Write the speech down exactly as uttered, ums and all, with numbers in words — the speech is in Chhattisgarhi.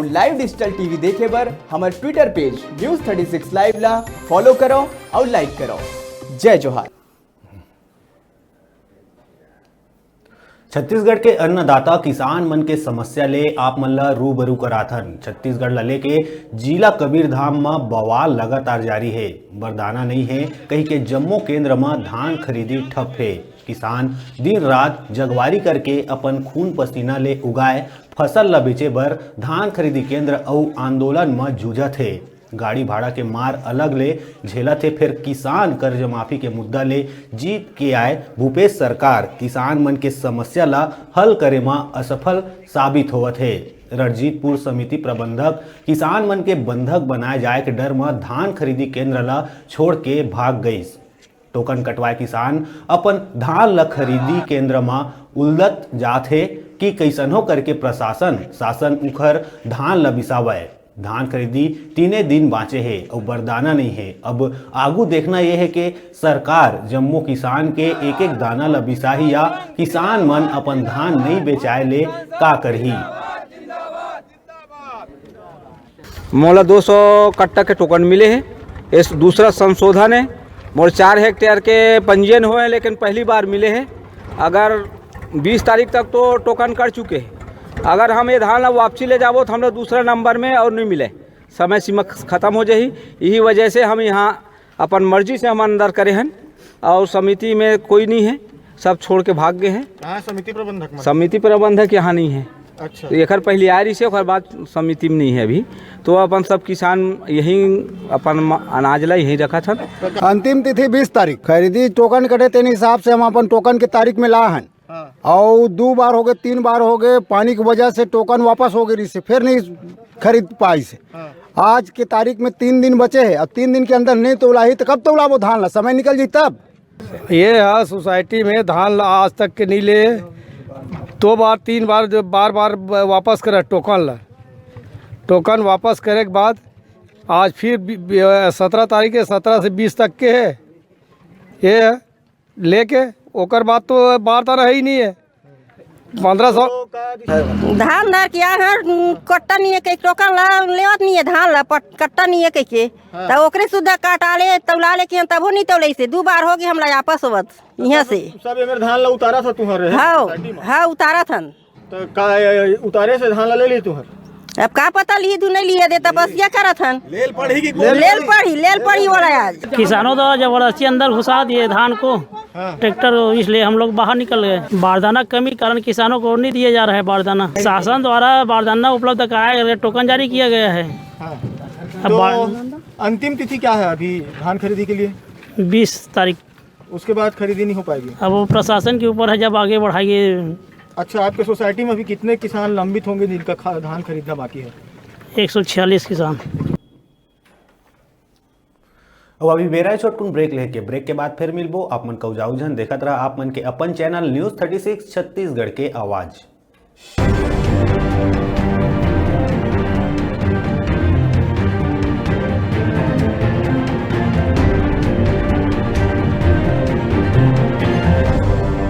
Live digital T V देखे बर हमर Twitter page News thirty six Live ला follow करो और like करो। जय जोहार। छत्तीसगढ़ के अन्नदाता किसान मन के समस्या ले आप मन ला रूबरू कराथन। छत्तीसगढ़ ला लेके जिला कबीरधाम म बवाल लगातार जारी हे। बरदाना नइ हे कहिके जम्मो केंद्र म धान खरीदी ठप हे। किसान दिन रात जगवारी करके अपन खून पसीना ले उगाए फसल ला बेचे बर धान खरीदी केंद्र अउ आंदोलन म जूझत हे। गाड़ी भाड़ा के मार अलग ले झेलत हे, फेर किसान कर्ज माफी के मुद्दा ले जीत के आए भूपेश सरकार किसान मन के समस्या ला हल करे म असफल साबित होवत हे। रणजीतपुर समिति प्रबंधक किसान मन के बंधक बनाए जाए के डर म धान खरीदी केंद्र ला छोड़ के भाग गईस। टोकन कटवाए किसान अपन धान ल खरीदी केंद्र म उलदत जात हे कि कइसनो करके प्रशासन, शासन उखर धान ल बिसावय। धान खरीदी तीने दिन बांचे हे अउ बरदाना नइ हे। अब आगू देखना ये हे कि सरकार जम्मो किसान के एक-एक दाना ल बिसाही या किसान मन अपन धान नइ बेचाए ले का करही। मोला दो सौ कट्टा के टोकन मिले हे। इस दूसरा संशोधन है, मोर चार हेक्टेयर के पंजीयन होए हे, लेकिन पहली बार मिले हे। अगर बीस तारीख तक तो टोकन कर चुके हे, अगर हम ये धान ला वापसी ले जाबो तो हमला दूसरा नंबर में और नहीं मिले, समय सीमा ख-, खत्म हो जाही। यही वजह से हम यहाँ अपन मर्जी से हम अंदर करे हन और समिति में कोई नहीं है, सब छोड़ के भाग गए हैं। कहाँ है समिति प्रबंधक मन? समिति प्रबंधक यहाँ नहीं है। अच्छा। तो एकर पहले आ रही से, ओकर बाद समिति में नहीं है अभी। तो अपन सब किसान यहीं अपन म-, अनाज ला यहीं रखत हन। अंतिम तिथि बीस तारीख, खरीदी टोकन कटे, तेन हिसाब से हम अपन टोकन के तारीख में ला हन। हाँ। और दो बार हो गए, तीन बार हो गए, पानी की वजह से टोकन वापस हो गए, से फिर नहीं खरीद पाई से। हाँ। आज के तारीख में तीन दिन बचे हैं, अब तीन दिन के अंदर नहीं तौलाही तो कब तौलाबो धान ला? समय निकल जाई तब। ये है सोसाइटी में धान ला आज तक के नहीं ले, दो बार, तीन बार, जो बार बार ब-, वापस करे टोकन ला। टोकन वापस करे के बाद आज फिर बी-, बी-, सत्रह तारीख है, सत्रह से बीस तक के है। ये है, लेके ओकर बाद तो बार तारा है ही नहीं है। पंद्रह सौ। धान धर के आए हन, कट्टा नहीं है, कहीं टोकन ला लेवत नहीं है, धान ला पट-, कट्टा नहीं है कहीं के। हाँ। तो ओकरे सुद्धा काटा ले, तौला ले के तबो नहीं तौले से, दो बार हो गए हमला आपस होवत यहाँ से। सब एमेर धान ला उतारा था तुहर रहे हाँ, सोसाइटी में? हाँ, उतारा थन। तो का, ए, उतारे से धान ला ले ली तुहर? अब का पता ली दू नहीं लिए दे, तपस्या करत हन। लेल पढ़ी की लेल पढ़ी, लेल पढ़ी वाला आज। किसानों द्वारा जबरदस्ती अंदर घुसा दिए धान को। हाँ। ट्रैक्टर, इसलिए हम लोग बाहर निकल गए। बारदाना कमी कारण किसानों को नहीं दिए जा रहे हैं बारदाना। शासन द्वारा बारदाना उपलब्ध कराया गया, टोकन जारी किया गया है। हाँ। अब तो बार- अंतिम तिथि क्या है अभी धान खरीदी के लिए? बीस तारीख। उसके बाद खरीदी नहीं हो पाएगी? अब वो प्रशासन के ऊपर है, जब आगे बढ़ाएंगे। अच्छा, आपके सोसाइटी में अभी कितने किसान लंबित होंगे जिनका खा-, धान खरीदना बाकी है? एक सौ छियालीस किसान। अब अभी बेरा है छोटकुन ब्रेक लेके, ब्रेक के बाद फिर मिलबो। आप मन कौजाऊ झन देखत रहा आप मन के अपन channel news thirty six Chhattisgarh के आवाज़।